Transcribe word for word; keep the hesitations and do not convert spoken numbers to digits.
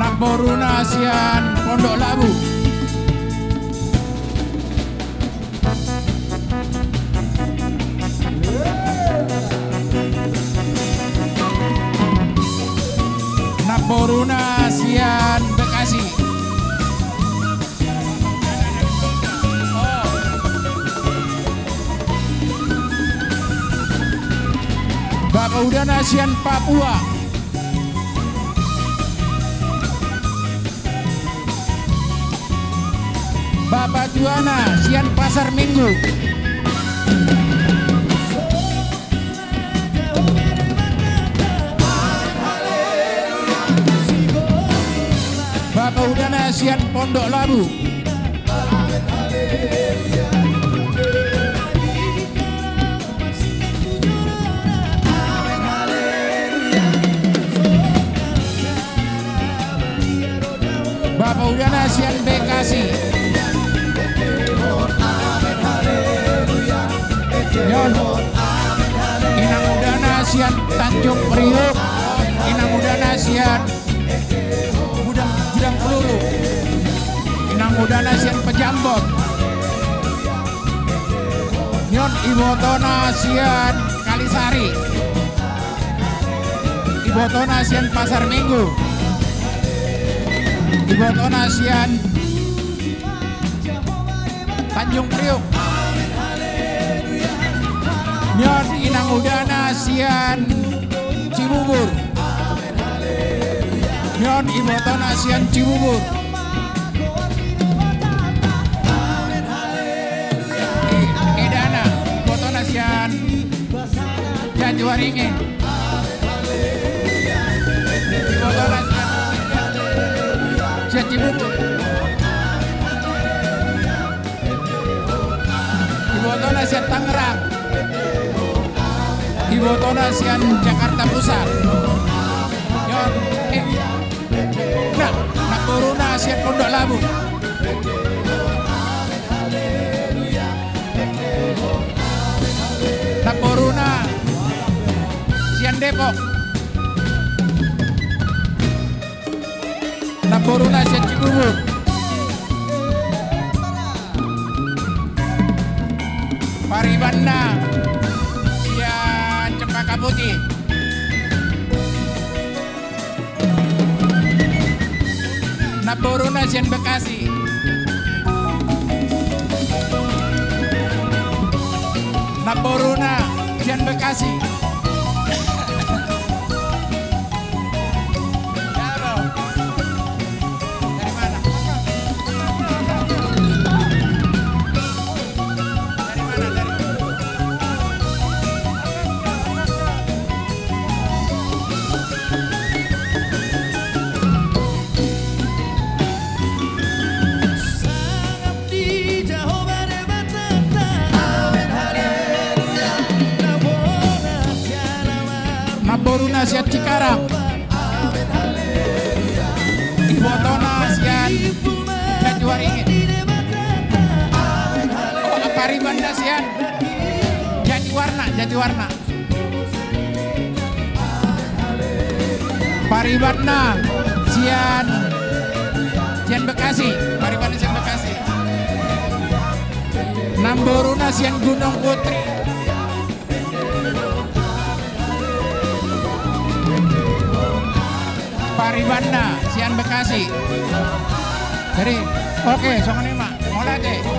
Namboruna sian Pondok Labu. Namboruna sian Bekasi. Bapaudana sian Papua. Bapatuana sian Pasar Minggu. Bapaudana sian Pondok Labu. Bapaudana sian Bekasi. Nion. Inangudana sian Tanjung Priok. Inangudana sian Gudang, Gudang Peluru. Inangudana sian Pejambon. Nion ibotona sian Kalisari. Ibotona sian Pasar Minggu. Ibotona sian Tanjung Priok. Nion inangudana sian Cibubur. Nion ibotona sian Cibubur. I-, edana ibotona sian Jatiwaringin. Ibotona sian, sian Cibubur. Ibotona sian Tangerang. Ibotona sian Jakarta Pusat. Nion, eh, nah, namboruna sian Pondok Labu. Namboruna sian Depok. Namboruna sian Cibubur. Paribanna sian Cempaka Putih. Namboruna sian Bekasi. Namboruna sian Bekasi. Namboruna sian Cikarang. Ibotona sian Jatiwaringin. Oh, paribanna sian Jatiwarna, Jatiwarna. Paribanna sian, sian Bekasi, paribanna sian Bekasi. Namboruna sian Gunung Putri. Paribanna sian Bekasi. Jadi, oke, songon i ma. Mauliate.